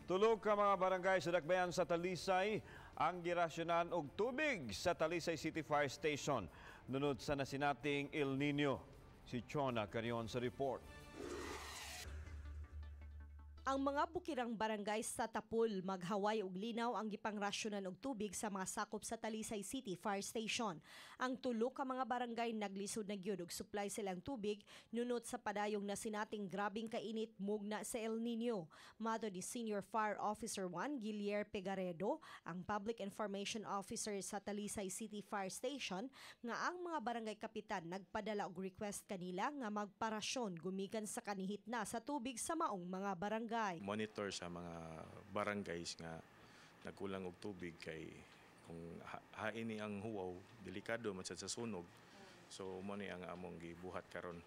Tulo ka mga barangay sa dakbayan sa Talisay ang girasyonan og tubig sa Talisay City Fire Station nunod sa nasinating El Nino. Si Chona Carion sa report. Ang mga bukirang barangay sa Tapul, Maghaway ug Linaw ang gipangrasyonan og tubig sa mga sakop sa Talisay City Fire Station. Ang tulo ka mga barangay naglisod na gyud og supply silang tubig nunot sa padayong nasinating grabing kainit mugna sa El Nino. Matod ni Senior Fire Officer 1 Guillier Pegaredo, ang Public Information Officer sa Talisay City Fire Station, nga ang mga barangay kapitan nagpadala og request kanila nga magparasyon gumikan sa kanihit na sa tubig sa maong mga barangay. Monitor sa mga barangays nga nagkulang og tubig kay kung hain ni ang huwaw, delikado man sad sa sunog. So mo ni ang among gibuhat karon.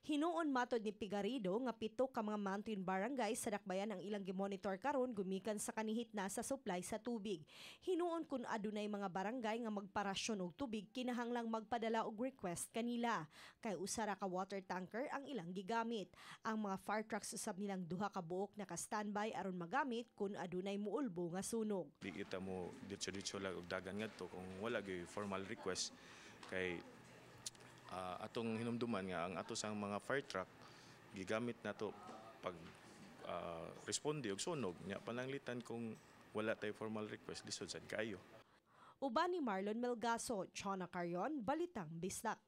Hinuon matod ni Pigarido nga 7 ka mga mountain barangay sa dakbayan ang ilang gimonitor karon gumikan sa kanihit na sa supply sa tubig. Hinuon kun adunay mga barangay nga magparasyon og tubig, kinahanglang magpadala og request kanila kay usa ra ka water tanker ang ilang gigamit. Ang mga fire trucks usab nilang duha ka buok naka-standby aron magamit kun adunay muulbo nga sunog. Di kita mo diretso-diretso lang og dagan ngadto kung wala gyud formal request kay atong hinumduman nga ang ato sang mga fire truck gigamit nato pag responde og sunog nya, pananglitan kung wala tay formal request, lisod sad kaayo. Uban ni Marlon Melgaso, Chona Carion, Balitang Bisdak.